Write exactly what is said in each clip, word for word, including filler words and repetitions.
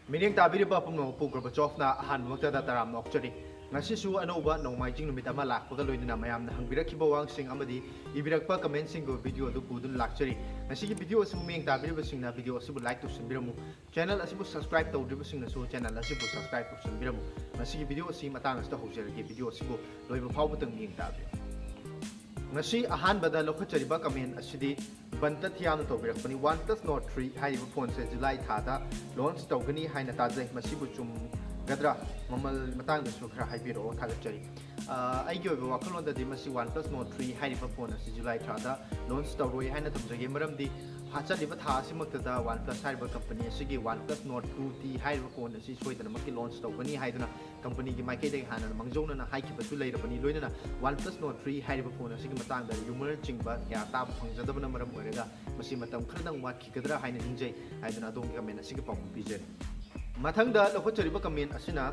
ꯃꯤꯠꯌꯦꯡ ꯇꯥꯕꯤꯔꯤꯕ ꯄꯨꯝꯅꯃꯛꯄꯨ ꯒꯣꯔꯕꯥꯆꯣꯐꯅ ꯑꯍꯥꯟꯕꯃꯛꯇꯗ ꯇꯔꯥꯝꯅ ꯑꯣꯛꯆꯔꯤ꯫ ꯉꯁꯤꯁꯨ ꯑꯅꯧꯕ ꯅꯣꯡꯃꯥꯏꯖꯤꯡ ꯅꯨꯃꯤꯠ ꯑꯃ ꯂꯥꯛꯄꯒ ꯂꯣꯏꯅꯅ ꯃꯌꯥꯝꯅ ꯍꯪꯕꯤꯔꯛꯈꯤꯕ ꯋꯥꯍꯪꯁꯤꯡ ꯑꯃꯗꯤ ꯏꯕꯤꯔꯛꯄ ꯀꯃꯦꯟꯁꯤꯡꯒꯤ ꯚꯤꯗꯤꯑꯣ ꯑꯗꯨ ꯄꯨꯗꯨꯅ ꯂꯥꯛꯆꯔꯤ꯫ ꯉꯁꯤꯒꯤ ꯚꯤꯗꯤꯑꯣ ꯑꯁꯤꯕꯨ ꯃꯤꯠꯌꯦꯡ ꯇꯥꯕꯤꯔꯤꯕꯁꯤꯡꯅ ꯚꯤꯗꯤꯑꯣ ꯑꯁꯤꯕꯨ ꯂꯥꯏꯛ ꯇꯧꯁꯤꯟꯕꯤꯔꯝꯃꯨ꯫ ꯆꯦꯅꯦꯜ ꯑꯁꯤꯕꯨ ꯁꯕꯁꯀ꯭ꯔꯥꯏꯕ ꯇꯧꯗ꯭ꯔꯤꯕꯁꯤꯡꯅꯁꯨ ꯆꯦꯅꯦꯜ ꯑꯁꯤꯕꯨ ꯁꯕꯁꯀ꯭ꯔꯥꯏꯕ ꯇꯧꯁꯤꯟꯕꯤꯔꯝꯃꯨ꯫ ꯉꯁꯤꯒꯤ ꯚꯤꯗꯤꯑꯣ ꯑꯁꯤ ꯃꯇꯥꯡ ꯑꯁꯤꯗ ꯍꯧꯖꯔꯒꯦ꯫ ꯚꯤꯗꯤꯑꯣ ꯑꯁꯤꯕꯨ ꯂꯣꯏꯕ ꯐꯥꯎꯕꯗꯪ ꯃꯤꯠꯌꯦꯡ ꯇꯥꯕꯤꯌꯨ꯫ ꯉꯁꯤ ꯑꯍꯥꯟꯕꯗ ꯂꯧꯈꯠꯆꯔꯤꯕ ꯀꯃꯦꯟ ꯑꯁꯤꯗꯤ ꯕꯟꯇ ꯊꯤꯌꯥꯝꯅ ꯇꯧꯕꯤꯔꯛꯄꯅꯤ꯫ OnePlus Nord three ꯍꯥꯏꯔꯤꯕ ꯐꯣꯟꯁꯦ ꯖꯨꯂꯥꯏ ꯊꯥꯗ ꯂꯣꯟꯆ ꯇꯧꯒꯅꯤ ꯍꯥꯏꯅ ꯇꯥꯖꯩ꯫ ꯃꯁꯤꯕꯨ ꯆꯨꯝꯒꯗ꯭ꯔꯥ? ꯃꯃꯜ ꯃꯇꯥꯡꯗꯁꯨ ꯈꯔ ꯍꯥꯏꯕꯤꯔꯛꯑꯣ, ꯊꯥꯒꯠꯆꯔꯤ꯫ ꯑ, ꯑꯩꯒꯤ ꯑꯣꯏꯕ ꯋꯥꯈꯜꯂꯣꯟꯗꯗꯤ ꯃꯁꯤ OnePlus Nord three ꯍꯥꯏꯔꯤꯕ ꯐꯣꯟ ꯑꯁꯤ ꯖꯨꯂꯥꯏ ꯊꯥꯗ ꯂꯣꯟꯆ ꯇꯧꯔꯣꯏ ꯍꯥꯏꯅ ꯊꯝꯖꯒꯦ꯫ ꯃꯔꯝꯗꯤ ꯍꯥ-, ꯆꯠꯂꯤꯕ ꯊꯥ ꯑꯁꯤꯃꯛꯇꯗ OnePlus ꯍꯥꯏꯔꯤꯕ ꯀꯝꯄꯅꯤ ꯑꯁꯤꯒꯤ OnePlus Nord two T ꯍꯥꯏꯔꯤꯕ ꯐꯣꯟ ꯑꯁꯤ ꯁꯣꯏꯗꯅꯃꯛꯀꯤ ꯂꯣꯟꯆ ꯇꯧꯒꯅꯤ ꯍꯥꯏꯗꯨꯅ ꯀꯝꯄꯅꯤꯒꯤ ꯃꯥꯏꯀꯩꯗꯒꯤ ꯍꯥꯟꯅ ꯃꯥꯡꯖꯧꯅꯅ ꯍꯥꯏꯈꯤꯕꯁꯨ ꯂꯩꯔꯕꯅꯤ꯫ ꯂꯣꯏꯅꯅ OnePlus Nord three ꯍꯥꯏꯔꯤꯕ ꯐꯣꯟ ꯑꯁꯤꯒꯤ ꯃꯇꯥꯡꯗ ꯔꯨꯃꯔ ꯆꯤꯡꯕ ꯀꯌꯥ ꯇꯥꯕ ꯐꯪꯖꯗꯕꯅ ꯃꯔꯝ ꯑꯣꯏꯔꯒ ꯃꯁꯤ ꯃꯇꯝ ꯈꯔꯗꯪ ꯋꯥꯠꯈꯤꯒꯗ꯭ꯔꯥ ꯍꯥꯏꯅ ꯅꯤꯡꯖꯩ ꯍꯥꯏꯗꯨꯅ ꯑꯗꯣꯝꯒꯤ ꯀꯃꯦꯟ ꯑꯁꯤꯒꯤ ꯄꯥꯎꯈꯨꯝ ꯄꯤꯖꯔꯤ꯫ ꯃꯊꯪꯗ ꯂꯧꯈꯠꯆꯔꯤꯕ ꯀꯃꯦꯟ ꯑꯁꯤꯅ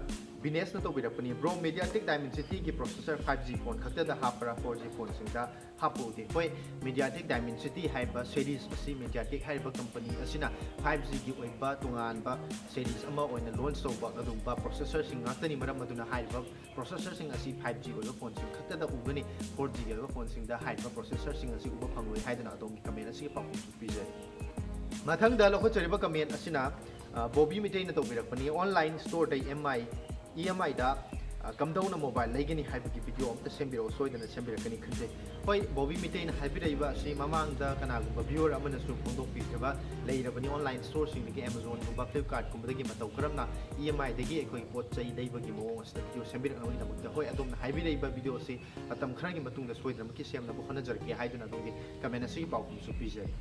ꯕꯤꯅꯦꯁꯅ ꯇꯧꯕꯤꯔꯛꯄꯅꯤ꯫ Bro, MediaTek Dimensity-ꯒꯤ processor five G phone ꯈꯛꯇꯗ ꯍꯥꯞꯄ꯭ꯔꯥ, four G ꯐꯣꯟꯁꯤꯡꯗ ꯍꯥꯞꯄ ꯎꯗꯦ꯫ ꯍꯣꯏ, MediaTek Dimensity ꯍꯥꯏꯔꯤꯕ series ꯑꯁꯤ MediaTek ꯍꯥꯏꯔꯤꯕ ꯀꯝꯄꯅꯤ ꯑꯁꯤꯅ five G-ꯒꯤ ꯑꯣꯏꯕ ꯇꯣꯉꯥꯟꯕ series ꯑꯃ ꯑꯣꯏꯅ ꯂꯣꯟꯆ ꯇꯧꯕ ꯑꯗꯨꯒꯨꯝꯕ processor-ꯁꯤꯡ ꯉꯥꯛꯇꯅꯤ꯫ ꯃꯔꯝ ꯑꯗꯨꯅ ꯍꯥꯏꯔꯤꯕ processor-ꯁꯤꯡ ꯑꯁꯤ five G ꯑꯣꯏꯕ ꯐꯣꯟꯁꯤꯡ ꯈꯛꯇꯗ ꯎꯒꯅꯤ, four G-ꯒꯤ ꯑꯣꯏꯕ ꯐꯣꯟꯁꯤꯡꯗ ꯍꯥꯏꯔꯤꯕ processor-ꯁꯤꯡ ꯑꯁꯤ ꯎꯕ ꯐꯪꯂꯣꯏ ꯍꯥꯏꯗꯨꯅ ꯑꯗꯣꯝꯒꯤ ꯀꯃꯦꯟ ꯑꯁꯤꯒꯤ ꯄꯥꯎꯈꯨꯝꯁꯨ ꯄꯤꯖꯔꯤ꯫ ꯃꯊꯪꯗ ꯂꯧꯈꯠꯆꯔꯤꯕ ꯀꯃꯦꯟ ꯑꯁꯤꯅ, ꯑ, ꯕꯣꯕꯤ ꯃꯤꯇꯩꯅ ꯇꯧꯕꯤꯔꯛꯄꯅꯤ꯫ Online store-ꯗ EMI, EMI-ꯗ, ꯑ, ꯀꯝꯗꯧꯅ mobile ꯂꯩꯒꯅꯤ ꯍꯥꯏꯕꯒꯤ ꯚꯤꯗꯤꯑꯣ ꯑꯝꯇ ꯁꯦꯝꯕꯤꯔꯛꯑꯣ, ꯁꯣꯏꯗꯅ ꯁꯦꯝꯕꯤꯔꯛꯀꯅꯤ ꯈꯟꯖꯩ꯫ ꯍꯣꯏ, ꯕꯣꯕꯤ ꯃꯤꯇꯩꯅ ꯍꯥꯏꯕꯤꯔꯛꯏꯕ ꯑꯁꯤ ꯃꯃꯥꯡꯗ ꯀꯅꯥꯒꯨꯝꯕ viewer ꯑꯃꯅꯁꯨ ꯐꯣꯡꯗꯣꯛꯄꯤꯈꯤꯕ ꯂꯩꯔꯕꯅꯤ꯫ Online store-ꯁꯤꯡꯗꯒꯤ, Amazon-ꯒꯨꯝꯕ, Flipkart-ꯀꯨꯝꯕꯗꯒꯤ ꯃꯇꯧ ꯀꯔꯝꯅ EMI-ꯗꯒꯤ ꯑꯩꯈꯣꯏ ꯄꯣꯠ ꯆꯩ ꯂꯩꯕꯒꯤ ꯃꯑꯣꯡ ꯑꯁꯤꯗ ꯚꯤꯗꯤꯑꯣ ꯁꯦꯝꯕꯤꯔꯛꯅꯕꯒꯤꯗꯃꯛꯇ꯫ ꯍꯣꯏ, ꯑꯗꯣꯝꯅ ꯍꯥꯏꯕꯤꯔꯛꯏꯕ ꯚꯤꯗꯤꯑꯣ ꯑꯁꯤ ꯃꯇꯝ ꯈꯔꯒꯤ ꯃꯇꯨꯡꯗ ꯁꯣꯏꯗꯅꯃꯛꯀꯤ ꯁꯦꯝꯅꯕ ꯍꯣꯠꯅꯖꯔꯛꯀꯦ ꯍꯥꯏꯗꯨꯅ ꯑꯗꯣꯝꯒꯤ ꯀꯃꯦꯟ ꯑꯁꯤꯒꯤ ꯄꯥꯎꯈꯨꯝꯁꯨ ꯄꯤꯖꯔꯤ꯫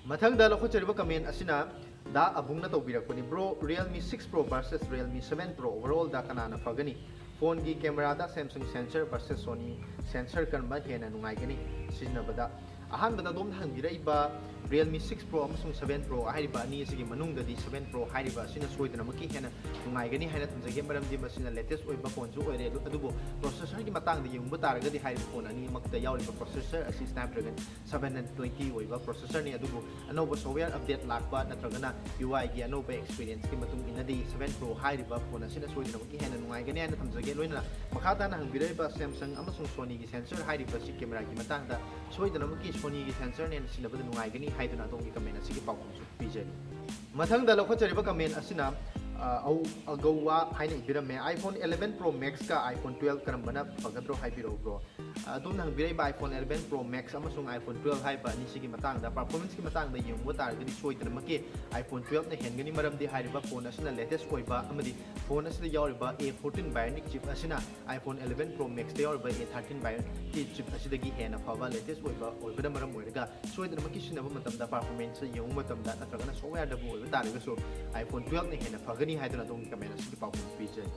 ꯃꯊꯪꯗ ꯂꯧꯈꯠꯆꯔꯤꯕ ꯀꯃꯦꯟ ꯑꯁꯤꯅ ꯗꯥ ꯑꯕꯨꯡꯅ ꯇꯧꯕꯤꯔꯛꯄꯅꯤ꯫ Bro, Realme six Pro versus Realme seven Pro overall-ꯗ ꯀꯅꯥꯅ ꯐꯒꯅꯤ? ꯐꯣꯟꯒꯤ ꯀꯦꯃꯦꯔꯥꯗ Samsung sensor versus Sony sensor ꯀꯔꯝꯕ ꯍꯦꯟꯅ ꯅꯨꯡꯉꯥꯏꯒꯅꯤ ꯁꯤꯖꯤꯟꯅꯕꯗ? ꯑꯍꯥꯟꯕꯗ ꯑꯗꯣꯝꯅ ꯍꯪꯕꯤꯔꯛꯏꯕ Realme six Pro ꯑꯃꯁꯨꯡ seven Pro ꯍꯥꯏꯔꯤꯕ ꯑꯅꯤ ꯑꯁꯤꯒꯤ ꯃꯅꯨꯡꯗꯗꯤ seven Pro ꯍꯥꯏꯔꯤꯕ ꯑꯁꯤꯅ ꯁꯣꯏꯗꯅꯃꯛꯀꯤ ꯍꯦꯟꯅ ꯅꯨꯡꯉꯥꯏꯒꯅꯤ ꯍꯥꯏꯅ ꯊꯝꯖꯒꯦ, ꯃꯔꯝꯗꯤ ꯃꯁꯤꯅ latest ꯑꯣꯏꯕ ꯐꯣꯟꯁꯨ ꯑꯣꯏꯔꯦ꯫ ꯑꯗꯨ-, ꯑꯗꯨꯕꯨ processorꯒꯤ ꯃꯇꯥꯡꯗ ꯌꯦꯡꯕ ꯇꯥꯔꯒꯗꯤ ꯍꯥꯏꯔꯤꯕ ꯐꯣꯟ ꯑꯅꯤꯃꯛꯇ ꯌꯥꯎꯔꯤꯕ processor ꯑꯁꯤ Snapdragon seven twenty ꯑꯣꯏꯕ processorꯅꯤ꯫ ꯑꯗꯨꯕꯨ ꯑꯅꯧꯕ software update ꯂꯥꯛꯄ ꯅꯠꯇ꯭ꯔꯒꯅ UIꯒꯤ ꯑꯅꯧꯕ experienceꯀꯤ ꯃꯇꯨꯡ ꯏꯟꯅꯗꯤ seven Pro ꯍꯥꯏꯔꯤꯕ ꯐꯣꯟ ꯑꯁꯤꯅ ꯁꯣꯏꯗꯅꯃꯛꯀꯤ ꯍꯦꯟꯅ ꯅꯨꯡꯉꯥꯏꯒꯅꯤ ꯍꯥꯏꯅ ꯊꯝꯖꯒꯦ꯫ ꯂꯣꯏꯅꯅ ꯃꯈꯥ ꯇꯥꯅ ꯍꯪꯕꯤꯔꯛꯏꯕ Samsung ꯑꯃꯁꯨꯡ Sonyꯒꯤ sensor ꯍꯥꯏꯔꯤꯕꯁꯤ cameraꯒꯤ ꯃꯇꯥꯡꯗ ꯁꯣꯏꯗꯅꯃꯛꯀꯤ Sonyꯒꯤ sensorꯅ ꯍꯦꯟꯅ ꯁꯤꯖꯤꯟꯅꯕꯗ ꯅꯨꯡꯉꯥꯏꯒꯅꯤ ꯍꯥꯏꯗꯨꯅ ꯑꯗꯣꯝꯒꯤ comment ꯑꯁꯤꯒꯤ ꯄꯥꯎꯈꯨꯝꯁꯨ ꯄꯤꯖꯔꯤ꯫ ꯃꯊꯪꯗ ꯂꯧꯈꯠꯆꯔꯤꯕ comment ꯑꯁꯤꯅ, ꯑ, ꯑꯧ, ꯑꯒꯧꯋꯥ ꯍꯥꯏꯅ ꯏꯕꯤꯔꯝꯃꯦ, iPhone eleven Pro Maxꯀ iPhone twelve ꯀꯔꯝꯕꯅ ꯐꯒꯗ꯭ꯔꯣ ꯍꯥꯏꯕꯤꯔꯛꯎ bro꯫ ꯑꯗꯣꯝꯅ ꯍꯪꯕꯤꯔꯛꯏꯕ iPhone eleven Pro Max ꯑꯃꯁꯨꯡ iPhone twelve ꯍꯥꯏꯕ ꯑꯅꯤꯁꯤꯒꯤ ꯃꯇꯥꯡꯗ, performanceꯀꯤ ꯃꯇꯥꯡꯗ ꯌꯦꯡꯕ ꯇꯥꯔꯒꯗꯤ ꯁꯣꯏꯗꯅꯃꯛꯀꯤ iPhone twelveꯅ ꯍꯦꯟꯒꯅꯤ, ꯃꯔꯝꯗꯤ ꯍꯥꯏꯔꯤꯕ ꯐꯣꯟ ꯑꯁꯤꯅ latest ꯑꯣꯏꯕ ꯑꯃꯗꯤ ꯐꯣꯟ ꯑꯁꯤꯗ ꯌꯥꯎꯔꯤꯕ A fourteen Bionic chip ꯑꯁꯤꯅ iPhone eleven Pro Maxꯇ ꯌꯥꯎꯔꯤꯕ A thirteen Bionic chip ꯑꯁꯤꯗꯒꯤ ꯍꯦꯟꯅ ꯐꯕ latest ꯑꯣꯏꯕ ꯑꯣꯏꯕꯅ ꯃꯔꯝ ꯑꯣꯏꯔꯒ ꯁꯣꯏꯗꯅꯃꯛꯀꯤ ꯁꯤꯖꯤꯟꯅꯕ ꯃꯇꯝꯗ, performanceꯇ ꯌꯦꯡꯕ ꯃꯇꯝꯗ ꯅꯠꯇ꯭ꯔꯒꯅ softwareꯗꯕꯨ ꯑꯣꯏꯕ ꯇꯥꯔꯒꯁꯨ iPhone twelveꯅ ꯍꯦꯟꯅ ꯐꯒꯅꯤ ꯍꯥꯏꯗꯨꯅ ꯑꯗꯣꯝꯒꯤ comment ꯑꯁꯤꯒꯤ ꯄꯥꯎꯈꯨꯝ ꯄꯤꯖꯔꯤ꯫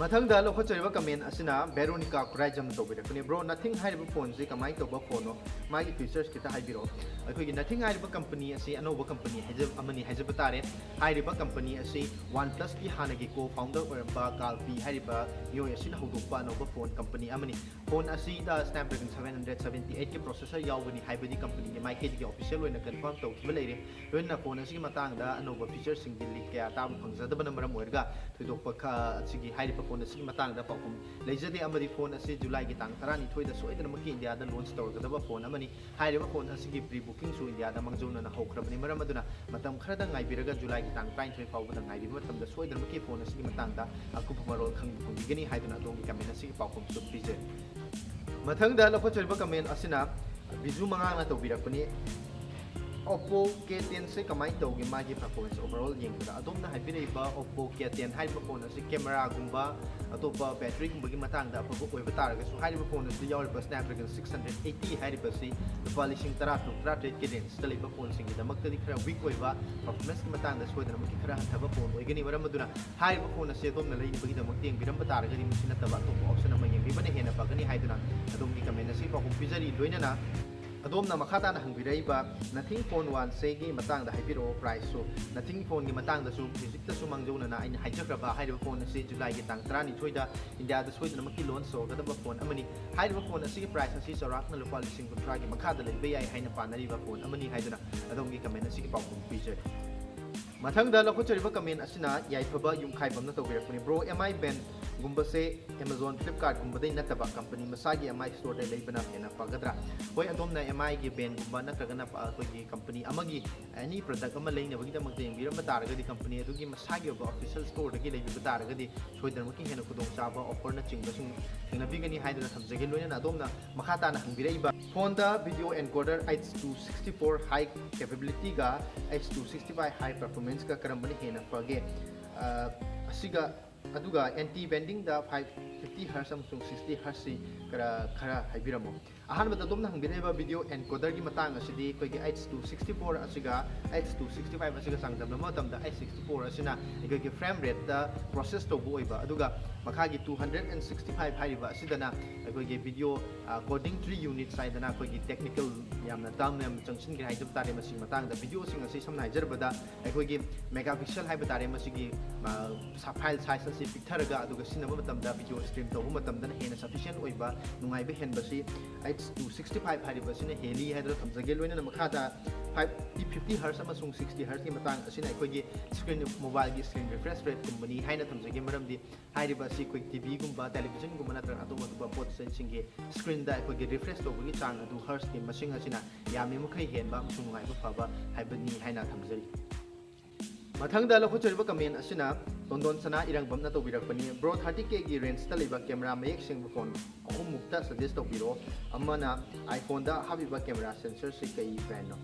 ꯃꯊꯪꯗ ꯂꯧꯈꯠꯆꯔꯤꯕ comment ꯑꯁꯤꯅ Veronica ꯈꯨꯔꯥꯏꯖꯝꯅ ꯇꯧꯕꯤꯔꯛꯄꯅꯤ꯫ Bro, Nothing ꯍꯥꯏꯔꯤꯕ ꯐꯣꯟꯁꯤ ꯀꯃꯥꯏꯅ ꯇꯧꯕ ꯐꯣꯟꯅꯣ? ꯃꯥꯒꯤ features ꯈꯤꯇ ꯍꯥꯏꯕꯤꯔꯛꯑꯣ꯫ ꯑꯩꯈꯣꯏꯒꯤ Nothing ꯍꯥꯏꯔꯤꯕ company ꯑꯁꯤ ꯑꯅꯧꯕ company ꯍꯥꯏꯖ-, ꯑꯃꯅꯤ ꯍꯥꯏꯖꯕ ꯇꯥꯔꯦ꯫ ꯍꯥꯏꯔꯤꯕ company ꯑꯁꯤ OnePlusꯀꯤ ꯍꯥꯟꯅꯒꯤ co-founder ꯑꯣꯏꯔꯝꯕ ꯀꯥꯜ ꯄꯤ ꯍꯥꯏꯔꯤꯕ ꯃꯤꯑꯣꯏ ꯑꯁꯤꯅ ꯍꯧꯗꯣꯛꯄ ꯑꯅꯧꯕ ꯐꯣꯟ company ꯑꯃꯅꯤ꯫ ꯐꯣꯟ ꯑꯁꯤꯗ Snapdragon seven hundred seventy eightꯀꯤ processor ꯌꯥꯎꯒꯅꯤ ꯍꯥꯏꯕꯗꯤ companyꯒꯤ ꯃꯥꯏꯀꯩꯗꯒꯤ official ꯑꯣꯏꯅ confirm ꯇꯧꯈꯤꯕ ꯂꯩꯔꯦ꯫ ꯂꯣꯏꯅꯅ ꯐꯣꯟ ꯑꯁꯤꯒꯤ ꯃꯇꯥꯡꯗ ꯑꯅꯧꯕ featureꯁꯤꯡꯗꯤ leak ꯀꯌꯥ ꯇꯥꯕ ꯐꯪꯖꯗꯕꯅ ꯃꯔꯝ ꯑꯣꯏꯔꯒ ꯊꯣꯏꯗꯣꯛꯄ ꯈ-, ꯑꯁꯤꯒꯤ ꯍꯥꯏꯔꯤꯕ ꯐꯣꯟ ꯑꯁꯤꯒꯤ ꯃꯇꯥꯡꯗ ꯄꯥꯎꯈꯨꯝ ꯂꯩꯖꯗꯦ, ꯑꯃꯗꯤ ꯐꯣꯟ ꯑꯁꯤ ꯖꯨꯂꯥꯏꯒꯤ ꯇꯥꯡ ꯇꯔꯥꯅꯤꯊꯣꯏꯗ ꯁꯣꯏꯗꯅꯃꯛꯀꯤ ꯏꯟꯗꯤꯌꯥꯗ launch ꯇꯧꯔꯒꯗꯕ ꯐꯣꯟ ꯑꯃꯅꯤ꯫ ꯍꯥꯏꯔꯤꯕ ꯐꯣꯟ ꯑꯁꯤꯒꯤ pre bookingꯁꯨ ꯏꯟꯗꯤꯌꯥꯗ ꯃꯥꯡꯖꯧꯅꯅ ꯍꯧꯈ꯭ꯔꯕꯅꯤ꯫ ꯃꯔꯝ ꯑꯗꯨꯅ ꯃꯇꯝ ꯈꯔꯗꯪ ꯉꯥꯏꯕꯤꯔꯒ ꯖꯨꯂꯥꯏꯒꯤ ꯇꯥꯡ ꯇꯔꯥꯅꯤꯊꯣꯏ ꯐꯥꯎꯕꯗ ꯉꯥꯏꯕꯤꯕ ꯃꯇꯝꯗ ꯁꯣꯏꯗꯅꯃꯛꯀꯤ ꯐꯣꯟ ꯑꯁꯤꯒꯤ ꯃꯇꯥꯡꯗ ꯑꯀꯨꯞꯄ ꯃꯔꯣꯜ ꯈꯪꯕ ꯐꯪꯕꯤꯒꯅꯤ ꯍꯥꯏꯗꯨꯅ ꯑꯗꯣꯝꯒꯤ comment ꯑꯁꯤꯒꯤ ꯄꯥꯎꯈꯨꯝꯁꯨ ꯄꯤꯖꯔꯤ꯫ ꯃꯊꯪꯗ ꯂꯧꯈꯠꯆꯔꯤꯕ comment ꯑꯁꯤꯅ ꯕꯤꯖꯨ ꯃꯉꯥꯡꯅ ꯇꯧꯕꯤꯔꯛꯄꯅꯤ꯫ Oppo K tenꯁꯦ ꯀꯃꯥꯏꯅ ꯇꯧꯒꯦ, ꯃꯥꯒꯤ performance overall ꯌꯦꯡꯕꯗ? ꯑꯗꯣꯝꯅ ꯍꯥꯏꯕꯤꯔꯛꯏꯕ Oppo K ten ꯍꯥꯏꯔꯤꯕ ꯐꯣꯟ ꯑꯁꯤ cameraꯒꯨꯝꯕ, ꯑꯇꯣꯞꯄ batteryꯒꯨꯝꯕꯒꯤ ꯃꯇꯥꯡꯗ ꯑꯐꯕ ꯑꯣꯏꯕ ꯇꯥꯔꯒꯁꯨ, ꯍꯥꯏꯔꯤꯕ ꯐꯣꯟ ꯑꯁꯤꯗ ꯌꯥꯎꯔꯤꯕ Snapdragon six hundred eighty ꯍꯥꯏꯔꯤꯕꯁꯤ ꯂꯨꯄꯥ ꯂꯤꯁꯤꯡ ꯇꯔꯥ ꯇꯔꯨꯛ, ꯇꯔꯥ ꯇꯔꯦꯠꯀꯤ rangeꯇ ꯂꯩꯕ ꯐꯣꯟꯁꯤꯡꯒꯤꯗꯃꯛꯇꯗꯤ ꯈꯔ weak ꯑꯣꯏꯕ, performanceꯀꯤ ꯃꯇꯥꯡꯗ ꯁꯣꯏꯗꯅꯃꯛꯀꯤ ꯈꯔ ꯍꯟꯊꯕ ꯐꯣꯟ ꯑꯣꯏꯒꯅꯤ꯫ ꯃꯔꯝ ꯑꯗꯨꯅ ꯍꯥꯏꯔꯤꯕ ꯐꯣꯟ ꯑꯁꯤ ꯑꯗꯣꯝꯅ ꯂꯩꯅꯕꯒꯤꯗꯃꯛꯇ ꯌꯦꯡꯕꯤꯔꯝꯕ ꯇꯥꯔꯒꯗꯤ, ꯃꯁꯤ ꯅꯠꯇꯕ ꯑꯇꯣꯞꯄ option ꯑꯃ ꯌꯦꯡꯕꯤꯕꯅ ꯍꯦꯟꯅ ꯐꯒꯅꯤ ꯍꯥꯏꯗꯨꯅ ꯑꯗꯣꯝꯒꯤ comment ꯑꯁꯤ ꯄꯥꯎꯈꯨꯝ ꯄꯤꯖꯔꯤ꯫ ꯂꯣꯏꯅꯅ ꯑꯗꯣꯝꯅ ꯃꯈꯥ ꯇꯥꯅ ꯍꯪꯕꯤꯔꯛꯏꯕ Nothing Phone One ꯁꯤꯒꯤ ꯃꯇꯥꯡꯗ ꯍꯥꯏꯕꯤꯔꯛꯑꯣ, price ꯁꯨ꯫ Nothing Phone ꯒꯤ ꯃꯇꯥꯡꯗꯁꯨ ꯍꯧꯖꯤꯛꯇꯁꯨ ꯃꯥꯡꯖꯧꯅꯅ ꯑꯩꯅ ꯍꯥꯏꯖꯈ꯭ꯔꯕ ꯍꯥꯏꯔꯤꯕ phone ꯑꯁꯤ July ꯒꯤ ꯇꯥꯡ ꯇꯔꯥꯅꯤꯊꯣꯏꯗ ꯏꯟꯗꯤꯌꯥꯗ ꯁꯣꯏꯗꯅꯃꯛꯀꯤ launch ꯇꯧꯒꯗꯕ phone ꯑꯃꯅꯤ꯫ ꯍꯥꯏꯔꯤꯕ phone ꯑꯁꯤꯒꯤ price ꯑꯁꯤ ꯆꯥꯎꯔꯥꯛꯅ ꯂꯨꯄꯥ ꯂꯤꯁꯤꯡ ꯀꯨꯟꯊ꯭ꯔꯥꯒꯤ ꯃꯈꯥꯗ ꯂꯩꯕ ꯌꯥꯏ ꯍꯥꯏꯅ ꯄꯥꯅꯔꯤꯕ phone ꯑꯃꯅꯤ ꯍꯥꯏꯗꯨꯅ ꯑꯗꯣꯝꯒꯤ comment ꯑꯁꯤꯒꯤ ꯄꯥꯎꯈꯨꯝ ꯄꯤꯖꯔꯤ꯫ ꯃꯊꯪꯗ ꯂꯧꯈꯠꯆꯔꯤꯕ comment ꯑꯁꯤꯅ ꯌꯥꯏꯐꯕ ꯌꯨꯝꯈꯥꯏꯕꯝꯅ ꯇꯧꯕꯤꯔꯛꯄꯅꯤ꯫ Bro, M I band ꯒꯨꯝꯕꯁꯦ Amazon, Flipkart ꯒꯨꯝꯕꯗꯩ ꯅꯠꯇꯕ company ꯃꯁꯥꯒꯤ M I store ꯗꯩ ꯂꯩꯕꯅ ꯍꯦꯟꯅ ꯐꯒꯗ꯭ꯔꯥ? ꯍꯣꯏ, ꯑꯗꯣꯝꯅ M I ꯒꯤ band ꯒꯨꯝꯕ ꯅꯠꯇ꯭ꯔꯒꯅ ꯑꯩꯈꯣꯏꯒꯤ company ꯑꯃꯒꯤ any product ꯑꯃ ꯂꯩꯅꯕꯒꯤꯗꯃꯛꯇ ꯌꯦꯡꯕꯤꯔꯝꯕ ꯇꯥꯔꯒꯗꯤ, company ꯑꯗꯨꯒꯤ ꯃꯁꯥꯒꯤ ꯑꯣꯏꯕ official store ꯗꯒꯤ ꯂꯩꯕꯤꯕ ꯇꯥꯔꯒꯗꯤ ꯁꯣꯏꯗꯅꯃꯛꯀꯤ ꯍꯦꯟꯅ ꯈꯨꯗꯣꯡꯆꯥꯕ offer ꯅꯆꯤꯡꯕꯁꯤꯡ ꯊꯦꯡꯅꯕꯤꯒꯅꯤ ꯍꯥꯏꯗꯨꯅ ꯊꯝꯖꯒꯦ꯫ ꯂꯣꯏꯅꯅ ꯑꯗꯣꯝꯅ ꯃꯈꯥ ꯇꯥꯅ ꯍꯪꯕꯤꯔꯛꯏꯕ phone ꯗ video encoder H two sixty-four high capability ꯒ H two sixty-five high performance ꯒ ꯀꯔꯝꯕꯅ ꯍꯦꯟꯅ ꯐꯒꯦ? ꯑ, ꯑꯁꯤꯒ, ꯑꯗꯨꯒ anti banding ꯗ five fifty hertz ꯑꯃꯁꯨꯡ sixty hertz ꯁꯤ ꯈꯔ, ꯈꯔ ꯍꯥꯏꯕꯤꯔꯝꯃꯣ꯫ ꯑꯍꯥꯟꯕꯗ ꯑꯗꯣꯝꯅ ꯍꯪꯕꯤꯔꯛꯏꯕ video encoder ꯒꯤ ꯃꯇꯥꯡ ꯑꯁꯤꯗꯤ ꯑꯩꯈꯣꯏꯒꯤ H two sixty-four ꯑꯁꯤꯒ H two sixty-five ꯑꯁꯤꯒ ꯆꯥꯡꯗꯝꯅꯕ ꯃꯇꯝꯗ H sixty-four ꯑꯁꯤꯅ ꯑꯩꯈꯣꯏꯒꯤ frame rate ꯇ process ꯇꯧꯕ ꯑꯣꯏꯕ, ꯑꯗꯨꯒ ꯃꯈꯥꯒꯤ two hundred and sixty-five ꯍꯥꯏꯔꯤꯕ ꯑꯁꯤꯗꯅ ꯑꯩꯈꯣꯏꯒꯤ video, ꯑ, coding tree units ꯍꯥꯏꯗꯅ ꯑꯩꯈꯣꯏꯒꯤ technical ꯌꯥꯝꯅ term ꯌꯥꯝꯅ ꯆꯪꯁꯤꯟꯈ꯭ꯔꯦ ꯍꯥꯏꯖꯕ ꯇꯥꯔꯦ꯫ ꯃꯁꯤꯒꯤ ꯃꯇꯥꯡꯗ video ꯁꯤꯡ ꯑꯁꯤ ꯁꯝꯅ ꯍꯥꯏꯖꯔꯕꯗ ꯑꯩꯈꯣꯏꯒꯤ megapixel ꯍꯥꯏꯕ ꯇꯥꯔꯦ, ꯃꯁꯤꯒꯤ, ꯑ, ꯁ-, file size ꯑꯁꯤ ꯄꯤꯛꯊꯔꯒ ꯑꯗꯨꯒ ꯁꯤꯖꯤꯟꯅꯕ ꯃꯇꯝꯗ video stream ꯇꯧꯕ ꯃꯇꯝꯗꯅ ꯍꯦꯟꯅ sufficient ꯑꯣꯏꯕ, ꯅꯨꯡꯉꯥꯏꯕ ꯍꯦꯟꯕꯁꯤ H two sixty-five ꯍꯥꯏꯔꯤꯕ ꯑꯁꯤꯅ ꯍꯦꯜꯂꯤ ꯍꯥꯏꯗꯨꯅ ꯊꯝꯖꯒꯦ꯫ ꯂꯣꯏꯅꯅ ꯃꯈꯥꯗ five fifty hertz ꯑꯃꯁꯨꯡ sixty hertz ꯀꯤ ꯃꯇꯥꯡ ꯑꯁꯤꯅ ꯑꯩꯈꯣꯏꯒꯤ screen, mobile ꯒꯤ screen refresh rate ꯀꯨꯝꯕꯅꯤ ꯍꯥꯏꯅ ꯊꯝꯖꯒꯦ, ꯃꯔꯝꯗꯤ ꯍꯥꯏꯔꯤꯕ ꯑꯁꯤ ꯑꯩꯈꯣꯏ T V ꯒꯨꯝꯕ, television ꯒꯨꯝꯕ ꯅꯠꯇ꯭ꯔꯒ ꯑꯇꯣꯞ ꯑꯇꯣꯞꯄ ꯄꯣꯠ ꯆꯩꯁꯤꯡꯒꯤ screen ꯗ ꯑꯩꯈꯣꯏꯒꯤ refresh ꯇꯧꯕꯒꯤ ꯆꯥꯡ ꯑꯗꯨ hertz ꯀꯤ ꯃꯁꯤꯡ ꯑꯁꯤꯅ ꯌꯥꯝꯃꯤ ꯃꯈꯩ ꯍꯦꯟꯕ ꯑꯃꯁꯨꯡ ꯅꯨꯡꯉꯥꯏꯕ ꯐꯕ ꯍꯥꯏꯕꯅꯤ ꯍꯥꯏꯅ ꯊꯝꯖꯔꯤ꯫ ꯃꯊꯪꯗ ꯂꯧꯈꯠꯆꯔꯤꯕ comment ꯑꯁꯤꯅ ꯇꯣꯟꯗꯣꯟ ꯁꯅꯥ ꯏꯔꯪꯕꯝꯅ ꯇꯧꯕꯤꯔꯛꯄꯅꯤ꯫ Bro, thirty K ꯒꯤ range ꯇ ꯂꯩꯕ camera ꯃꯌꯦꯛ ꯁꯦꯡꯕ phone ꯑꯍꯨꯝꯃꯨꯛꯇ suggest ꯇꯧꯕꯤꯔꯛꯑꯣ꯫ ꯑꯃꯅ iPhone ꯗ ꯍꯥꯞꯄꯤꯕ camera sensor ꯁꯤ ꯀꯩ brand ꯅꯣ?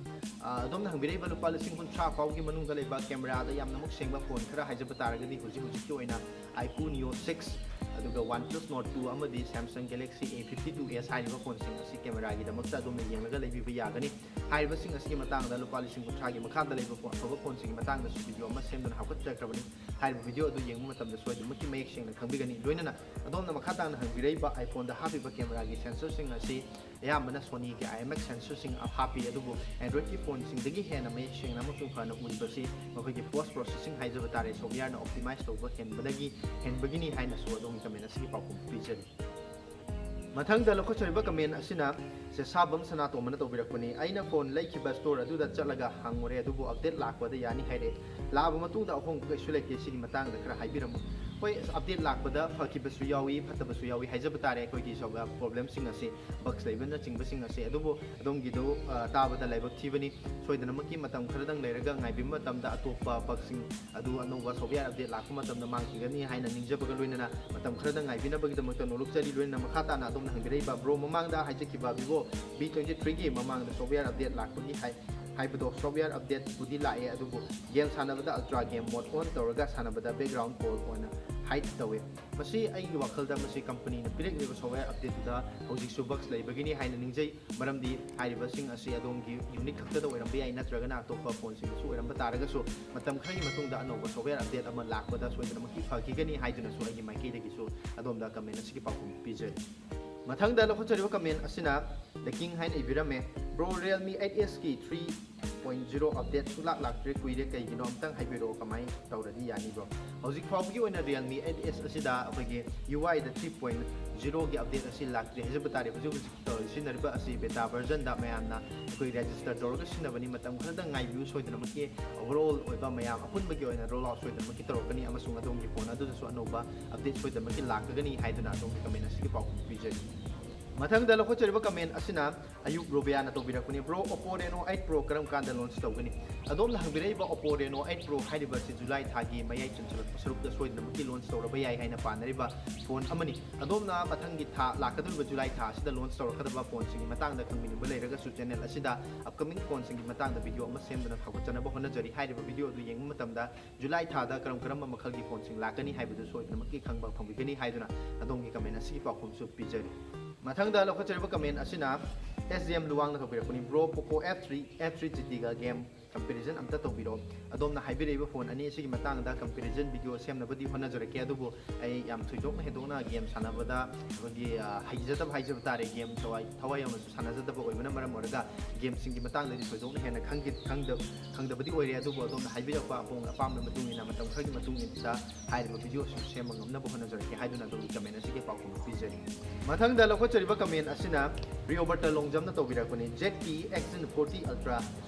ꯑ, ꯑꯗꯣꯝꯅ ꯍꯪꯕꯤꯔꯛꯏꯕ ꯂꯨꯄꯥ ꯂꯤꯁꯤꯡ ꯀꯨꯟꯊ꯭ꯔꯥ ꯐꯥꯎꯒꯤ ꯃꯅꯨꯡꯗ ꯂꯩꯕ camera ꯗ ꯌꯥꯝꯅꯃꯛ ꯁꯦꯡꯕ phone ꯈꯔ ꯍꯥꯏꯖꯕ ꯇꯥꯔꯒꯗꯤ ꯍꯧꯖꯤꯛ ꯍꯧꯖꯤꯛꯀꯤ ꯑꯣꯏꯅ iQOO Neo six, ꯑꯗꯨꯒ OnePlus Nord two ꯑꯃꯗꯤ Samsung Galaxy A fifty-two S ꯍꯥꯏꯔꯤꯕ phone ꯁꯤꯡ ꯑꯁꯤ camera ꯒꯤꯗꯃꯛꯇ ꯑꯗꯣꯝꯅ ꯌꯦꯡꯂꯒ ꯂꯩꯕꯤꯕ ꯌꯥꯒꯅꯤ꯫ ꯍꯥꯏꯔꯤꯕꯁꯤꯡ ꯑꯁꯤꯒꯤ ꯃꯇꯥꯡꯗ, ꯂꯨꯄꯥ ꯂꯤꯁꯤꯡ ꯀꯨꯟꯊ꯭ꯔꯥꯒꯤ ꯃꯈꯥꯗ ꯂꯩꯕ ꯐꯣ-, ꯑꯐꯕ phone ꯁꯤꯡꯒꯤ ꯃꯇꯥꯡꯗꯁꯨ video ꯑꯃ ꯁꯦꯝꯗꯨꯅ ꯍꯥꯞꯀꯠꯆꯈ꯭ꯔꯕꯅꯤ꯫ ꯍꯥꯏꯔꯤꯕ video ꯑꯗꯨ ꯌꯦꯡꯕ ꯃꯇꯝꯗ ꯁꯣꯏꯗꯅꯃꯛꯀꯤ ꯃꯌꯦꯛ ꯁꯦꯡꯅ ꯈꯪꯕꯤꯒꯅꯤ꯫ ꯂꯣꯏꯅꯅ ꯑꯗꯣꯝꯅ ꯃꯈꯥ ꯇꯥꯅ ꯍꯪꯕꯤꯔꯛꯏꯕ iPhone ꯗ ꯍꯥꯞꯄꯤꯕ camera ꯒꯤ sensor ꯁꯤꯡ ꯑꯁꯤ ꯑꯌꯥꯝꯕꯅ Sonyꯒꯤ IMX sensorꯁꯤꯡ ꯍꯥꯞꯄꯤ, ꯑꯗꯨꯕꯨ Androidꯀꯤ phoneꯁꯤꯡꯗꯒꯤ ꯍꯦꯟꯅ ꯃꯌꯦꯛ ꯁꯦꯡꯅ ꯑꯃꯁꯨꯡ ꯐꯅ ꯎꯔꯤꯕꯁꯤ ꯃꯈꯣꯏꯒꯤ post processing ꯍꯥꯏꯖꯕ ꯇꯥꯔꯦ, softwareꯅ optimize ꯇꯧꯕ ꯍꯦꯟꯕꯗꯒꯤ ꯍꯦꯟꯕꯒꯤꯅꯤ ꯍꯥꯏꯅꯁꯨ ꯑꯗꯣꯝꯒꯤ comment ꯑꯁꯤꯒꯤ ꯄꯥꯎꯈꯨꯝ ꯄꯤꯖꯔꯤ꯫ ꯃꯊꯪꯗ ꯂꯧꯈꯠꯆꯔꯤꯕ comment ꯑꯁꯤꯅ ꯁꯦꯁꯥꯕꯝ ꯁꯅꯥꯇꯣꯝꯕꯅ ꯇꯧꯕꯤꯔꯛꯄꯅꯤ꯫ ꯑꯩꯅ phone ꯂꯩꯈꯤꯕ store ꯑꯗꯨꯗ ꯆꯠꯂꯒ ꯍꯪꯉꯨꯔꯦ, ꯑꯗꯨꯕꯨ update ꯂꯥꯛꯄꯗ ꯌꯥꯅꯤ ꯍꯥꯏꯔꯛꯑꯦ꯫ ꯂꯥꯛꯑꯕ ꯃꯇꯨꯡꯗ ꯑꯍꯣꯡꯕ ꯀꯩꯁꯨ ꯂꯩꯇꯦ, ꯁꯤꯒꯤ ꯃꯇꯥꯡꯗ ꯈꯔ ꯍꯥꯏꯕꯤꯔꯝꯃꯨ꯫ ꯍꯣꯏ, update ꯂꯥꯛꯄꯗ ꯐꯈꯤꯕꯁꯨ ꯌꯥꯎꯏ, ꯐꯠꯇꯕꯁꯨ ꯌꯥꯎꯏ ꯍꯥꯏꯖꯕ ꯇꯥꯔꯦ꯫ ꯑꯩꯈꯣꯏꯒꯤ ꯁꯣꯒ problemꯁꯤꯡ ꯑꯁꯤ, bugs ꯂꯩꯕꯅꯆꯤꯡꯕꯁꯤꯡ ꯑꯁꯤ꯫ ꯑꯗꯨꯕꯨ ꯑꯗꯣꯝꯒꯤꯗꯨ, ꯑ, ꯇꯥꯕꯗ ꯂꯥꯏꯕꯛ ꯊꯤꯕꯅꯤ꯫ ꯁꯣꯏꯗꯅꯃꯛꯀꯤ ꯃꯇꯝ ꯈꯔꯗꯪ ꯂꯩꯔꯒ ꯉꯥꯏꯕꯤꯕ ꯃꯇꯝꯗ ꯑꯇꯣꯞꯄ bugꯁꯤꯡ ꯑꯗꯨ ꯑꯅꯧꯕ software update ꯂꯥꯛꯄ ꯃꯇꯝꯗ ꯃꯥꯡꯈꯤꯒꯅꯤ ꯍꯥꯏꯅ ꯅꯤꯡꯖꯕꯒ ꯂꯣꯏꯅꯅ ꯃꯇꯝ ꯈꯔꯗꯪ ꯉꯥꯏꯕꯤꯅꯕꯒꯤꯗꯃꯛꯇ ꯅꯣꯂꯨꯛꯆꯔꯤ꯫ ꯂꯣꯏꯅꯅ ꯃꯈꯥ ꯇꯥꯅ ꯑꯗꯣꯝꯅ ꯍꯪꯕꯤꯔꯛꯏꯕ bro, ꯃꯃꯥꯡꯗ ꯍꯥꯏꯖꯈꯤꯕ Vivo V twenty threeꯒꯤ ꯃꯃꯥꯡꯗ software update ꯂꯥꯛꯄꯒꯤ ꯍꯥꯏ-, ꯍꯥꯏꯕꯗꯣ, software updateꯄꯨꯗꯤ ꯂꯥꯛꯑꯦ, ꯑꯗꯨꯕꯨ game ꯁꯥꯟꯅꯕꯗ ultra game mode on ꯇꯧꯔꯒ ꯁꯥꯟꯅꯕꯗ background call ꯑꯣꯏꯅ hide ꯇꯧꯋꯦ꯫ ꯃꯁꯤ ꯑꯩꯒꯤ ꯋꯥꯈꯜꯗ ꯃꯁꯤ companyꯅ ꯄꯤꯔꯛꯂꯤꯕ software updateꯇꯨꯗ ꯍꯧꯖꯤꯛꯁꯨ bugs ꯂꯩꯕꯒꯤꯅꯤ ꯍꯥꯏꯅ ꯅꯤꯡꯖꯩ, ꯃꯔꯝꯗꯤ ꯍꯥꯏꯔꯤꯕꯁꯤꯡ ꯑꯁꯤ ꯑꯗꯣꯝꯒꯤ unit ꯈꯛꯇꯗ ꯑꯣꯏꯔꯝꯕ ꯌꯥꯏ, ꯅꯠꯇ꯭ꯔꯒꯅ ꯑꯇꯣꯞꯄ phoneꯁꯤꯡꯗꯁꯨ ꯑꯣꯏꯔꯝꯕ ꯇꯥꯔꯒꯁꯨ ꯃꯇꯝ ꯈꯔꯒꯤ ꯃꯇꯨꯡꯗ ꯑꯅꯧꯕ software update ꯑꯃ ꯂꯥꯛꯄꯗ ꯁꯣꯏꯗꯅꯃꯛꯀꯤ ꯐꯈꯤꯒꯅꯤ ꯍꯥꯏꯗꯨꯅꯁꯨ ꯑꯩꯒꯤ ꯃꯥꯏꯀꯩꯗꯒꯤꯁꯨ ꯑꯗꯣꯝꯗ comment ꯑꯁꯤꯒꯤ ꯄꯥꯎꯈꯨꯝ ꯄꯤꯖꯔꯤ꯫ ꯃꯊꯪꯗ ꯂꯧꯈꯠꯆꯔꯤꯕ comment ꯑꯁꯤꯅ The King ꯍꯥꯏꯅ ꯏꯕꯤꯔꯝꯃꯦ, "Bro, Realme eight S ꯀꯤ three point zero update ꯁꯨꯂꯥꯛ ꯂꯥꯛꯇ꯭ꯔꯦ, ꯀꯨꯏꯔꯦ, ꯀꯩꯒꯤꯅꯣ ꯑꯝꯇꯪ ꯍꯥꯏꯕꯤꯔꯛꯑꯣ, ꯀꯃꯥꯏꯅ ꯇꯧꯔꯗꯤ ꯌꯥꯅꯤꯕ꯭ꯔꯣ?" ꯍꯧꯖꯤꯛ ꯐꯥꯎꯕꯒꯤ ꯑꯣꯏꯅ Realme eight S ꯑꯁꯤꯗ ꯑꯩꯈꯣꯏꯒꯤ UIꯗ three point zeroꯒꯤ update ꯑꯁꯤ ꯂꯥꯛꯇ꯭ꯔꯤ ꯍꯥꯏꯖꯕ ꯇꯥꯔꯦ꯫ ꯍꯧꯖꯤꯛ ꯍꯧꯖꯤꯛ ꯇꯧꯔꯤ ꯁꯤꯖꯤꯟꯅꯔꯤꯕ ꯑꯁꯤ beta versionꯗ ꯃꯌꯥꯝꯅ ꯑꯩꯈꯣꯏ register ꯇꯧꯔꯒ ꯁꯤꯖꯤꯟꯅꯕꯅꯤ꯫ ꯃꯇꯝ ꯈꯔꯗꯪ ꯉꯥꯏꯕꯤꯌꯨ, ꯁꯣꯏꯗꯅꯃꯛꯀꯤ overall ꯑꯣꯏꯕ ꯃꯌꯥꯝ ꯑꯄꯨꯟꯕꯒꯤ ꯑꯣꯏꯅ roll out ꯁꯣꯏꯗꯅꯃꯛꯀꯤ ꯇꯧꯔꯛꯀꯅꯤ, ꯑꯃꯁꯨꯡ ꯑꯗꯣꯝꯒꯤ phone ꯑꯗꯨꯗꯁꯨ ꯑꯅꯧꯕ update ꯁꯣꯏꯗꯅꯃꯛꯀꯤ ꯂꯥꯛꯀꯒꯅꯤ ꯍꯥꯏꯗꯨꯅ ꯑꯗꯣꯝꯒꯤ comment ꯑꯁꯤꯒꯤ ꯄꯥꯎꯈꯨꯝ ꯄꯤꯖꯔꯤ꯫ ꯃꯊꯪꯗ ꯂꯧꯈꯠꯆꯔꯤꯕ comment ꯑꯁꯤꯅ ꯑꯌꯨꯛ ꯔꯣꯕꯤꯌꯥꯅ ꯇꯧꯕꯤꯔꯛꯄꯅꯤ꯫ "Bro, Oppo Reno eight Pro ꯀꯔꯝ ꯀꯥꯟꯗ launch ꯇꯧꯒꯅꯤ?" ꯑꯗꯣꯝꯅ ꯍꯪꯕꯤꯔꯛꯏꯕ Oppo Reno eight Pro ꯍꯥꯏꯔꯤꯕ ꯑꯁꯤ July ꯊꯥꯒꯤ ꯃꯌꯥꯏ ꯆꯟꯁꯤꯜꯂꯛꯄ ꯁꯔꯨꯛꯇ ꯁꯣꯏꯗꯅꯃꯛꯀꯤ launch ꯇꯧꯔꯕ ꯌꯥꯏ ꯍꯥꯏꯅ ꯄꯥꯅꯔꯤꯕ phone ꯑꯃꯅꯤ꯫ ꯑꯗꯣꯝꯅ ꯃꯊꯪꯒꯤ ꯊꯥ, ꯂꯥꯛꯀꯗꯧꯔꯤꯕ July ꯊꯥ ꯑꯁꯤꯗ launch ꯇꯧꯔꯛꯀꯗꯕ phoneꯁꯤꯡꯒꯤ ꯃꯇꯥꯡꯗ ꯈꯪꯕꯤꯅꯤꯡꯕ ꯂꯩꯔꯒꯁꯨ channel ꯑꯁꯤꯗ upcoming phoneꯁꯤꯡꯒꯤ ꯃꯇꯥꯡꯗ video ꯑꯃ ꯁꯦꯝꯗꯨꯅ ꯊꯥꯒꯠꯆꯅꯕ ꯍꯣꯠꯅꯖꯔꯤ꯫ ꯍꯥꯏꯔꯤꯕ video ꯑꯗꯨ ꯌꯦꯡꯕ ꯃꯇꯝꯗ July ꯊꯥꯗ ꯀꯔꯝ ꯀꯔꯝꯕ ꯃꯈꯜꯒꯤ phoneꯁꯤꯡ ꯂꯥꯛꯀꯅꯤ ꯍꯥꯏꯕꯗꯨ ꯁꯣꯏꯗꯅꯃꯛꯀꯤ ꯈꯪꯕ ꯐꯪꯕꯤꯒꯅꯤ ꯍꯥꯏꯗꯨꯅ ꯑꯗꯣꯝꯒꯤ comment ꯑꯁꯤꯒꯤ ꯄꯥꯎꯈꯨꯝꯁꯨ ꯄꯤꯖꯔꯤ꯫ ꯃꯊꯪꯗ ꯂꯧꯈꯠꯆꯔꯤꯕ comment ꯑꯁꯤꯅ S J M ꯂꯨꯋꯥꯡꯅ ꯇꯧꯕꯤꯔꯛꯄꯅꯤ꯫ "Bro, Poco F three, F three GTꯒ game comparison ꯑꯝꯇ ꯇꯧꯕꯤꯔꯛꯑꯣ꯫ ꯑꯗꯣꯝꯅ ꯍꯥꯏꯕꯤꯔꯛꯏꯕ ꯐꯣꯟ ꯑꯅꯤ ꯑꯁꯤꯒꯤ ꯃꯇꯥꯡꯗ ꯀꯝꯄꯦꯔꯤꯖꯟ ꯚꯤꯗꯤꯑꯣ ꯁꯦꯝꯅꯕꯗꯤ ꯍꯣꯠꯅꯖꯔꯛꯀꯦ, ꯑꯗꯨꯕꯨ ꯑꯩ ꯌꯥꯝ ꯊꯣꯏꯗꯣꯛꯅ ꯍꯦꯟꯗꯣꯛꯅ ꯒꯦꯝ ꯁꯥꯟꯅꯕꯗ ꯑꯩꯈꯣꯏꯒꯤ, ꯑ, ꯍꯩꯖꯗꯕ ꯍꯥꯏꯖꯕ ꯇꯥꯔꯦ꯫ ꯒꯦꯝ ꯊꯋꯥꯏ, ꯊꯋꯥꯏ ꯌꯥꯎꯅꯁꯨ ꯁꯥꯟꯅꯖꯗꯕ ꯑꯣꯏꯕꯅ ꯃꯔꯝ ꯑꯣꯏꯔꯒ ꯒꯦꯝꯁꯤꯡꯒꯤ ꯃꯇꯥꯡꯗꯗꯤ ꯊꯣꯏꯗꯣꯛꯅ ꯍꯦꯟꯅ ꯈꯪꯗꯦ, ꯈꯪꯗ-, ꯈꯪꯗꯕꯗꯤ ꯑꯣꯏꯔꯦ꯫ ꯑꯗꯨꯕꯨ ꯑꯗꯣꯝꯅ ꯍꯥꯏꯕꯤꯔꯛꯄ ꯑꯍꯣꯡ ꯑꯄꯥꯝꯕ ꯃꯇꯨꯡ ꯏꯟꯅ ꯃꯇꯝ ꯈꯔꯒꯤ ꯃꯇꯨꯡ ꯏꯟꯅ ꯍꯥꯏꯔꯤꯕ ꯚꯤꯗꯤꯑꯣꯁꯤꯡ ꯁꯦꯝꯕ ꯉꯝꯅꯕ ꯍꯣꯠꯅꯖꯔꯛꯀꯦ ꯍꯥꯏꯗꯨꯅ ꯑꯗꯣꯝꯒꯤ ꯀꯃꯦꯟ ꯑꯁꯤꯒꯤ ꯄꯥꯎꯈꯨꯝ ꯄꯤꯖꯔꯤ꯫ ꯃꯊꯪꯗ ꯂꯧꯈꯠꯆꯔꯤꯕ ꯀꯃꯦꯟ ꯑꯁꯤꯅ ꯔꯤꯑꯣꯕꯔꯇ ꯂꯣꯡꯖꯝꯅ ꯇꯧꯕꯤꯔꯛꯄꯅꯤ꯫ Z T X N forty Ultra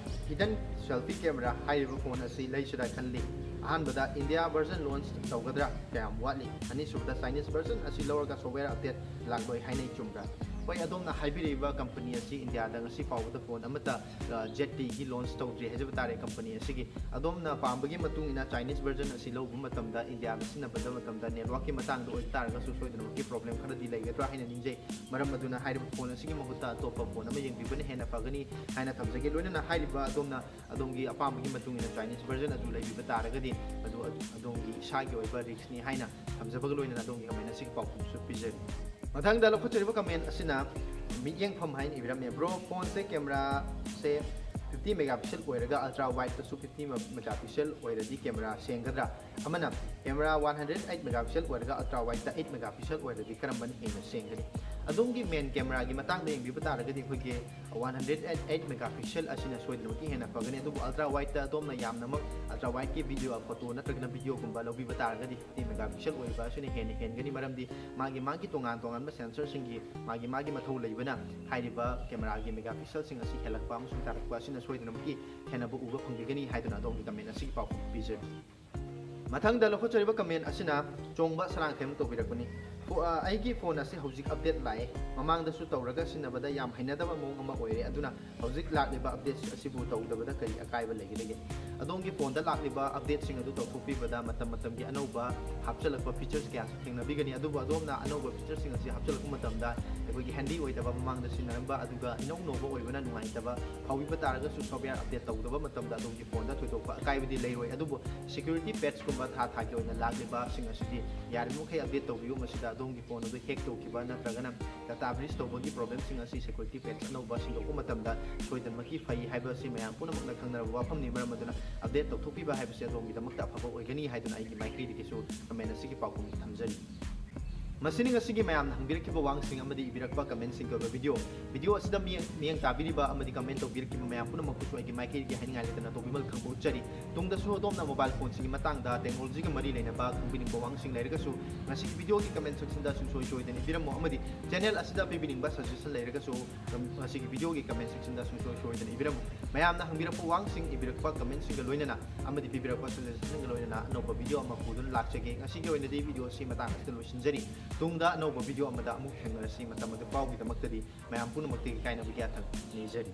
hidden selfie camera ꯍꯥꯏꯔꯤꯕ ꯐꯣꯟ ꯑꯁꯤ ꯂꯩꯁꯤꯔꯥ ꯈꯜꯂꯤ꯫ ꯑꯍꯥꯟꯕꯗ ꯏꯟꯗꯤꯌꯥ ꯚꯔꯖꯟ ꯂꯣꯟꯆ ꯇꯧꯒꯗ꯭ꯔꯥ? ꯀꯌꯥꯝ ꯋꯥꯠꯂꯤ? ꯑꯅꯤꯁꯨꯕꯗ ꯆꯥꯏꯅꯤꯁ ꯚꯔꯖꯟ ꯑꯁꯤ ꯂꯧꯔꯒ ꯁꯣꯞꯋꯦꯌꯔ ꯑꯞꯗꯦꯠ ꯂꯥꯛꯂꯣꯏ ꯍꯥꯏꯅꯩ, ꯆꯨꯝꯕ꯭ꯔꯥ? ꯍꯣꯏ, ꯑꯗꯣꯝꯅ ꯍꯥꯏꯕꯤꯔꯤꯕ ꯀꯝꯄꯅꯤ ꯑꯁꯤ ꯏꯟꯗꯤꯌꯥꯗ ꯉꯁꯤ ꯐꯥꯎꯕꯗ ꯐꯣꯟ ꯑꯃꯠꯇ, ꯑ, Z T ꯒꯤ ꯂꯣꯟꯆ ꯇꯧꯗ꯭ꯔꯤ ꯍꯥꯏꯖꯕ ꯇꯥꯔꯦ ꯀꯝꯄꯅꯤ ꯑꯁꯤꯒꯤ꯫ ꯑꯗꯣꯝꯅ ꯄꯥꯝꯕꯒꯤ ꯃꯇꯨꯡ ꯏꯟꯅ ꯆꯥꯏꯅꯤꯁ ꯚꯔꯖꯟ ꯑꯁꯤ ꯂꯧꯕ ꯃꯇꯝꯗ, ꯏꯟꯗꯤꯌꯥꯗ ꯁꯤꯖꯤꯟꯅꯕꯗ ꯃꯇꯝꯗ ꯅꯦꯠꯋꯥꯛꯀꯤ ꯃꯇꯥꯡꯗ ꯑꯣꯏꯕ ꯇꯥꯔꯒꯁꯨ ꯁꯣꯏꯗꯅꯃꯛꯀꯤ ꯄ꯭ꯔꯣꯕ꯭ꯂꯦꯝ ꯈꯔꯗꯤ ꯂꯩꯒꯗ꯭ꯔꯥ ꯍꯥꯏꯅ ꯅꯤꯡꯖꯩ꯫ ꯃꯔꯝ ꯑꯗꯨꯅ ꯍꯥꯏꯔꯤꯕ ꯐꯣꯟ ꯑꯁꯤꯒꯤ ꯃꯍꯨꯠꯇ ꯑꯇꯣꯞꯄ ꯐꯣꯟ ꯑꯃ ꯌꯦꯡꯕꯤꯕꯅ ꯍꯦꯟꯅ ꯐꯒꯅꯤ ꯍꯥꯏꯅ ꯊꯝꯖꯒꯦ꯫ ꯂꯣꯏꯅꯅ ꯍꯥꯏꯔꯤꯕ ꯑꯗꯣꯝꯅ ꯑꯗꯣꯝꯒꯤ ꯑꯄꯥꯝꯕꯒꯤ ꯃꯇꯨꯡ ꯏꯟꯅ ꯆꯥꯏꯅꯤꯁ ꯚꯔꯖꯟ ꯑꯗꯨ ꯂꯩꯕꯤꯕ ꯇꯥꯔꯒꯗꯤ ꯃꯗꯨ ꯑꯗꯣꯝꯒꯤ ꯏꯁꯥꯒꯤ ꯑꯣꯏꯕ ꯔꯤꯛꯁꯅꯤ ꯍꯥꯏꯅ ꯊꯝꯖꯕꯒ ꯂꯣꯏꯅꯅ ꯑꯗꯣꯝꯒꯤ ꯀꯃꯦꯟ ꯑꯁꯤꯒꯤ ꯄꯥꯎꯈꯨꯝꯁꯨ ꯄꯤꯖꯔꯤ꯫ ꯃꯊꯪꯗ ꯂꯧꯈꯠꯆꯔꯤꯕ ꯀꯃꯦꯟ ꯑꯁꯤꯅ ꯃꯤꯠꯌꯦꯡꯐꯝ ꯍꯥꯏꯅ ꯏꯕꯤꯔꯝꯃꯦ꯫ ꯕ꯭ꯔꯣ, ꯐꯣꯟꯁꯦ ꯀꯦꯃꯦꯔꯥꯁꯦ fifty megapixel ꯑꯣꯏꯔꯒ ultra wideꯇꯁꯨ fifty megapixel ꯑꯣꯏꯔꯗꯤ ꯀꯦꯃꯦꯔꯥ ꯁꯦꯡꯒꯗ꯭ꯔꯥ? ꯑꯃꯅ camera one hundred eight megapixel ꯑꯣꯏꯔꯒ ultra wideꯇ eight megapixel ꯑꯣꯏꯔꯗꯤ ꯀꯔꯝꯕꯅ ꯍꯦꯟꯅ ꯁꯦꯡꯒꯅꯤ? ꯑꯗꯣꯝꯒꯤ ꯃꯦꯟ ꯀꯦꯃꯦꯔꯥꯒꯤ ꯃꯇꯥꯡꯗ ꯌꯦꯡꯕꯤꯕ ꯇꯥꯔꯒꯗꯤ ꯑꯩꯈꯣꯏꯒꯤ one hundred eight megapixel ꯑꯁꯤꯅ ꯁꯣꯏꯗꯅꯃꯛꯀꯤ ꯍꯦꯟꯅ ꯐꯒꯅꯤ꯫ ꯑꯗꯨꯕꯨ ultra wideꯇ ꯑꯗꯣꯝꯅ ꯌꯥꯝꯅꯃꯛ ultra wideꯀꯤ ꯚꯤꯗꯤꯑꯣ, ꯐꯣꯇꯣ ꯅꯠꯇ꯭ꯔꯒꯅ ꯚꯤꯗꯤꯑꯣꯒꯨꯝꯕ ꯂꯧꯕꯤꯕ ꯇꯥꯔꯒꯗꯤ fifty megapixel ꯑꯣꯏꯕ ꯑꯁꯤꯅ ꯍꯦꯟꯅ ꯍꯦꯟꯒꯅꯤ, ꯃꯔꯝꯗꯤ ꯃꯥꯒꯤ, ꯃꯥꯒꯤ ꯇꯣꯉꯥꯟ ꯇꯣꯉꯥꯟꯕ ꯁꯦꯟꯁꯔꯁꯤꯡꯒꯤ ꯃꯥꯒꯤ, ꯃꯥꯒꯤ ꯃꯊꯧ ꯂꯩꯕꯅ ꯍꯥꯏꯔꯤꯕ ꯀꯦꯃꯦꯔꯥꯒꯤ megapixelꯁꯤꯡ ꯑꯁꯤ ꯍꯦꯜꯂꯛꯄ ꯑꯃꯁꯨꯡ ꯇꯥꯔꯛꯄ ꯑꯁꯤꯅ ꯁꯣꯏꯗꯅꯃꯛꯀꯤ ꯈꯦꯠꯅꯕ ꯎꯕ ꯐꯪꯕꯤꯒꯅꯤ ꯍꯥꯏꯗꯨꯅ ꯑꯗꯣꯝꯒꯤ ꯀꯃꯦꯟ ꯑꯁꯤꯒꯤ ꯄꯥꯎꯈꯨꯝ ꯄꯤꯖꯔꯤ꯫ ꯃꯊꯪꯗ ꯂꯧꯈꯠꯆꯔꯤꯕ ꯀꯃꯦꯟ ꯑꯁꯤꯅ ꯆꯣꯡꯕ ꯁꯂꯥꯡꯊꯦꯝꯅ ꯇꯧꯕꯤꯔꯛꯄꯅꯤ꯫ ꯐꯣ-, ꯑ, ꯑꯩꯒꯤ ꯐꯣꯟ ꯑꯁꯤ ꯍꯧꯖꯤꯛ ꯑꯞꯗꯦꯠ ꯂꯥꯛꯑꯦ꯫ ꯃꯃꯥꯡꯗꯁꯨ ꯇꯧꯔꯒ ꯁꯤꯖꯤꯟꯅꯕꯗ ꯌꯥꯝ ꯍꯩꯅꯗꯕ ꯃꯑꯣꯡ ꯑꯃ ꯑꯣꯏꯔꯦ꯫ ꯑꯗꯨꯅ ꯍꯧꯖꯤꯛ ꯂꯥꯛꯂꯤꯕ ꯑꯞꯗꯦꯠ ꯑꯁꯤꯕꯨ ꯇꯧꯗꯕꯗ ꯀꯔꯤ ꯑꯀꯥꯏꯕ ꯂꯩꯒꯗꯒꯦ? ꯑꯗꯣꯝꯒꯤ ꯐꯣꯟꯗ ꯂꯥꯛꯂꯤꯕ ꯑꯞꯗꯦꯠꯁꯤꯡ ꯑꯗꯨ ꯇꯧꯊꯣꯛꯄꯤꯕꯗ ꯃꯇꯝ ꯃꯇꯝꯒꯤ ꯑꯅꯧꯕ ꯍꯥꯞꯆꯤꯜꯂꯛꯄ ꯐꯤꯆꯔꯁ ꯀꯌꯥꯁꯨ ꯊꯦꯡꯅꯕꯤꯒꯅꯤ꯫ ꯑꯗꯨꯕꯨ ꯑꯗꯣꯝꯅ ꯑꯅꯧꯕ ꯐꯤꯆꯔꯁꯤꯡ ꯑꯁꯤ ꯍꯥꯞꯆꯤꯜꯂꯛꯄ ꯃꯇꯝꯗ ꯑꯩꯈꯣꯏꯒꯤ ꯍꯦꯟꯗꯤ ꯑꯣꯏꯗꯕ, ꯃꯃꯥꯡꯗ ꯁꯤꯖꯤꯟꯅꯔꯝꯕ ꯑꯗꯨꯒ ꯏꯅꯧ ꯅꯧꯕ ꯑꯣꯏꯕꯅ ꯅꯨꯡꯉꯥꯏꯇꯕ ꯐꯥꯎꯕꯤꯕ ꯇꯥꯔꯒꯁꯨ, ꯁꯣꯞꯋꯦꯌꯔ ꯑꯞꯗꯦꯠ ꯇꯧꯗꯕ ꯃꯇꯝꯗ ꯑꯗꯣꯝꯒꯤ ꯐꯣꯟꯗ ꯊꯣꯏꯗꯣꯛꯄ ꯑꯀꯥꯏꯕꯗꯤ ꯂꯩꯔꯣꯏ꯫ ꯑꯗꯨꯕꯨ ꯁꯦꯀ꯭ꯌꯨꯔꯤꯇꯤ ꯄꯦꯆꯀꯨꯝꯕ ꯊꯥ ꯊꯥꯒꯤ ꯑꯣꯏꯅ ꯂꯥꯛꯂꯤꯕꯁꯤꯡ ꯑꯁꯤꯗꯤ ꯌꯥꯔꯤꯕꯃꯈꯩ ꯑꯞꯗꯦꯠ ꯇꯧꯕꯤꯌꯨ꯫ ꯃꯁꯤꯗ ꯑꯗꯣꯝꯒꯤ ꯐꯣꯟ ꯑꯗꯨ ꯍꯦꯛ ꯇꯧꯈꯤꯕ ꯅꯠꯇ꯭ꯔꯒꯅ ꯗꯇꯥ ꯕ꯭ꯔꯤꯆ ꯇꯧꯕꯒꯤ ꯄ꯭ꯔꯣꯕ꯭ꯂꯦꯝꯁꯤꯡ ꯑꯁꯤ ꯁꯦꯀ꯭ꯌꯨꯔꯤꯇꯤ ꯄꯦꯆ ꯑꯅꯧꯕ ꯁꯤꯟꯗꯣꯛꯄ ꯃꯇꯝꯗ ꯁꯣꯏꯗꯅꯃꯛꯀꯤ ꯐꯩ ꯍꯥꯏꯕ ꯑꯁꯤ ꯃꯌꯥꯝ ꯄꯨꯝꯅꯃꯛꯅ ꯈꯪꯅꯔꯕ ꯋꯥꯐꯝꯅꯤ꯫ ꯃꯔꯝ ꯑꯗꯨꯅ ꯑꯞꯗꯦꯠ ꯇꯧꯊꯣꯛꯄꯤꯕ ꯍꯥꯏꯕꯁꯤ ꯑꯗꯣꯝꯒꯤꯗꯃꯛꯇ ꯑꯐꯕ ꯑꯣꯏꯒꯅꯤ ꯍꯥꯏꯗꯨꯅ ꯑꯩꯒꯤ ꯃꯥꯏꯀꯩꯗꯒꯤꯁꯨ ꯀꯃꯦꯟ ꯑꯁꯤꯒꯤ ꯄꯥꯎꯈꯨꯝ ꯊꯝꯖꯔꯤ꯫ ꯃꯁꯤꯅ ꯉꯁꯤꯒꯤ ꯃꯌꯥꯝꯅ ꯍꯪꯕꯤꯔꯛꯈꯤꯕ ꯋꯥꯍꯪꯁꯤꯡ ꯑꯃꯗꯤ ꯏꯕꯤꯔꯛꯄ ꯀꯃꯦꯟꯁꯤꯡꯒꯤ ꯑꯣꯏꯕ ꯚꯤꯗꯤꯑꯣ꯫ ꯚꯤꯗꯤꯑꯣ ꯑꯁꯤꯗ ꯃꯤꯠꯌꯦꯡ ꯃꯤꯠꯌꯦꯡ ꯇꯥꯕꯤꯔꯤꯕ ꯑꯃꯗꯤ ꯀꯃꯦꯟ ꯇꯧꯕꯤꯔꯛꯈꯤꯕ ꯃꯌꯥꯝ ꯄꯨꯝꯅꯃꯛꯄꯨꯁꯨ ꯑꯩꯒꯤ ꯃꯥꯏꯀꯩꯗꯒꯤ ꯍꯥꯏꯅꯤꯡꯉꯥꯏ ꯂꯩꯇꯅ ꯇꯣꯛꯄꯤꯃꯜ ꯈꯪꯕ ꯎꯠꯆꯔꯤ꯫ ꯇꯨꯡꯗꯁꯨ ꯑꯗꯣꯝꯅ ꯃꯣꯕꯥꯏꯜ ꯐꯣꯟꯁꯤꯡꯒꯤ ꯃꯇꯥꯡꯗ, ꯇꯦꯛꯅꯣꯂꯣꯖꯤꯒ ꯃꯔꯤ ꯂꯩꯅꯕ ꯈꯪꯕꯤꯅꯤꯡꯕ ꯋꯥꯍꯪꯁꯤꯡ ꯂꯩꯔꯒꯁꯨ ꯉꯁꯤꯒꯤ ꯚꯤꯗꯤꯑꯣꯒꯤ ꯀꯃꯦꯟ ꯁꯦꯛꯁꯟꯗ ꯁꯨꯡꯁꯣꯏ ꯁꯣꯏꯗꯅ ꯏꯕꯤꯔꯝꯃꯨ, ꯑꯃꯗꯤ ꯆꯦꯅꯦꯜ ꯑꯁꯤꯗ ꯄꯤꯕꯤꯅꯤꯡꯕ ꯁꯖꯦꯁꯟ ꯂꯩꯔꯒꯁꯨ ꯉꯁꯤꯒꯤ ꯚꯤꯗꯤꯑꯣꯒꯤ ꯀꯃꯦꯟ ꯁꯦꯛꯁꯟꯗ ꯁꯨꯡꯁꯣꯏ ꯁꯣꯏꯗꯅ ꯏꯕꯤꯔꯝꯃꯨ꯫ ꯃꯌꯥꯝꯅ ꯍꯪꯕꯤꯔꯛꯄ ꯋꯥꯍꯪꯁꯤꯡ, ꯏꯕꯤꯔꯛꯄ ꯀꯃꯦꯟꯁꯤꯡꯒ ꯂꯣꯏꯅꯅ ꯑꯃꯗꯤ ꯄꯤꯕꯤꯔꯛꯄ ꯁꯖꯦꯁꯟꯁꯤꯡꯒ ꯂꯣꯏꯅꯅ ꯑꯅꯧꯕ ꯚꯤꯗꯤꯑꯣ ꯑꯃ ꯄꯨꯗꯨꯅ ꯂꯥꯛꯆꯒꯦ꯫ ꯉꯁꯤꯒꯤ ꯑꯣꯏꯅꯗꯤ ꯚꯤꯗꯤꯑꯣ ꯑꯁꯤ ꯃꯇꯥꯡ ꯑꯁꯤꯗ ꯂꯣꯏꯁꯤꯟꯖꯔꯤ꯫ ꯇꯨꯡꯗ ꯑꯅꯧꯕ ꯚꯤꯗꯤꯑꯣ ꯑꯃꯗ ꯑꯃꯨꯛ ꯊꯦꯡꯅꯔꯁꯤ꯫ ꯃꯇꯝ ꯑꯗꯨ ꯐꯥꯎꯒꯤꯗꯃꯛꯇꯗꯤ ꯃꯌꯥꯝ ꯄꯨꯝꯅꯃꯛꯇꯒꯤ ꯀꯥꯏꯅꯕꯒꯤ ꯌꯥꯊꯪ ꯅꯤꯖꯔꯤ꯫